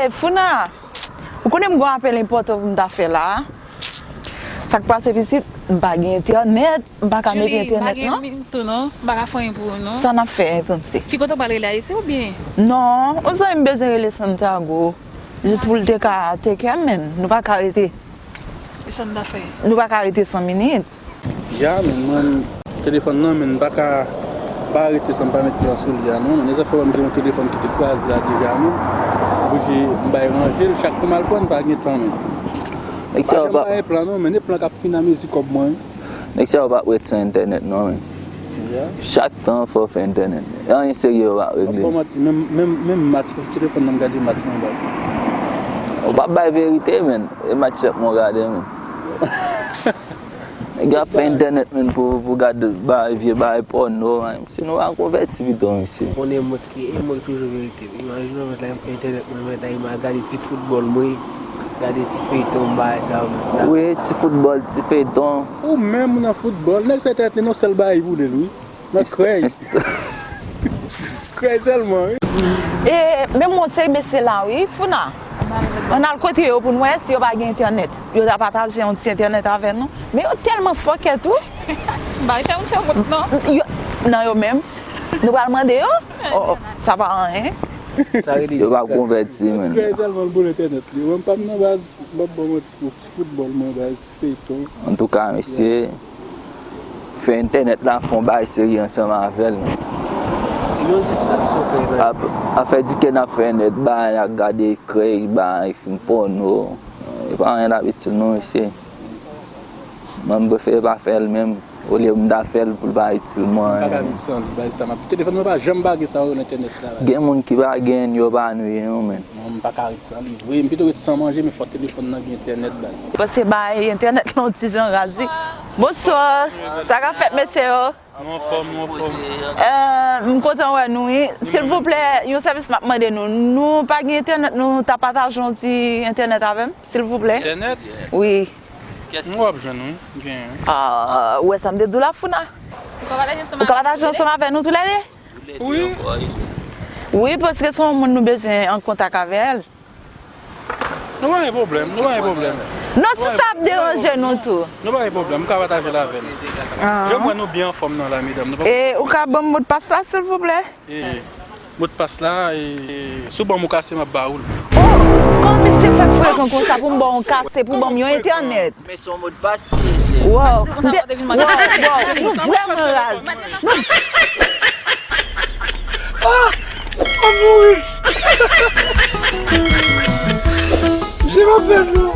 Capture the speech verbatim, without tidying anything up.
E Founa, ou konnen m gen yon apèl enpòtan pou m ta fè la. Sa k pase pitit, m pa gen entènèt, m pa ka mete entènèt non. Julie, m pa gen min tou non, m pa ka fè anyen pou ou non. Sa n ap fè, Santi? Ki kote w pral rele Ayiti oubyen? Non, yon zanmi m bezwen rele Santiago, jis pou l te ka take care m, men nou pa ka rete. E sa n ta fè? Nou pa ka rete san minit. Ya, men mwen, telefòn nan, men m pa ka pa rete san m pa met pran sou li a non. Men lè sa fè m gen yon telefòn ki te kraze a deja, men m oblije m bay ranje l. Chak kou m al pran, m pa gen tan, men. Nèg sa yo pa gen plan non, men e plan k ap fin a mezi kòb mwen. Nèg sa yo pa ret san entènèt non, men. Ya. Chak tan fò w fè entènèt. Anyen serye yo pa regle. Bon, manti, menm, menm, menm match, se sou telefòn nan m gade match mwen, baz. Ou pa bay verite, men. E match ap mwen gade, men. Nèg ap fè entènèt, men, pou, pou gade bagay, vye bagay pòno, men. Si nou pa konvèti pito, mesye. Konnen mwen ki, e mwen ki toujou verite. Imajine w, mèt la, m fè entènèt mwen, mèt la, m al gade ti foutbòl mwen, gade ti feyton, bagay sa yo, mèt la. Wi, ti foutbòl, ti feyton. Ou menm nan foutbòl, nèg sa entènèt li nan sèl bagay pou li, wi. Nan krèy. Krèy sèlman, wi. E, men mwen se mesye la, wi, Founa. Ann al kote yo pou n wè si yo pa gen entènèt. Yo ta pataje yon ti entènèt avè nou. Men yo tèlman fòkè tou. Bay fè moun fè wont, non? Yo, nan yo menm. Nou pral mande yo? Oh, oh, sa pa anyen. Sa rele yo pa konvèti, men. Krèy sèlman l boule entènèt li. Mwen pa m nan baz, m ap ba w manti pou ti foutbòl mwen, baz, ti feyton. Antouka, mesye, fè entènèt la fè yon bagay serye ansanm avè l, men. Yon distraksyon fè. Ap, afè di ke n ap fè nèt, bagay ak gade krèy, bagay fim pòno. E pa anyen l ap itil nou, mesye. Mwen, m prefere pa fè l menm, olye m ta fè l pou l pa itil mwen. M pa ka viv san li, baz, sa m ap, telefòn mwen pa janm pa gen sa yo nan entènèt la, baz. Gen moun ki pa gen, yo pa nou ye non, men. Mwen, m pa ka ret san li vre, m pito ret san manje, men fò telefòn nan gen entènèt, baz. Paske bay entènèt lan yon ti jan raz, wi. Bonswa, sa k ap fèt, mesye yo? Nou anfòm, nou anfòm. Eh, m kontan wè nou, wi. Silvouplè, yon sèvis m ap mande nou. Nou pa gen entènèt, nou ta pataje yon ti entènèt avè m, silvouplè? Entènèt? Wi. Mwen w ap jwenn, wi. Gen. Ah, ou wè sa m te di w la, Founa? Ou ka pataje ansanm avè nou toulède? Wi. Wi, paske se yon moun nou bezwen an kontak avè l. Nou pa gen pwoblèm, nou pa gen pwoblèm. Non, si sa ap deranje nou tou. Nou pa gen pwoblèm, m ka pataje l avè l. Ah. Jan m wè nou byen anfòm nan la, medam. Nou pa... E ou ka ban m modpas la, silvouplè? E modpas la, e, si w ban m yon kase, m ap ba ou l. Oh, kòman misye fè prezan konsa pou m ba w yon kase, pou ban m yon entènèt? Men se yon modpas li ye, cheri. Wow. Wow, wow, nou vrèman raz. Nou... Ah! M ap mouri! Je m'appelle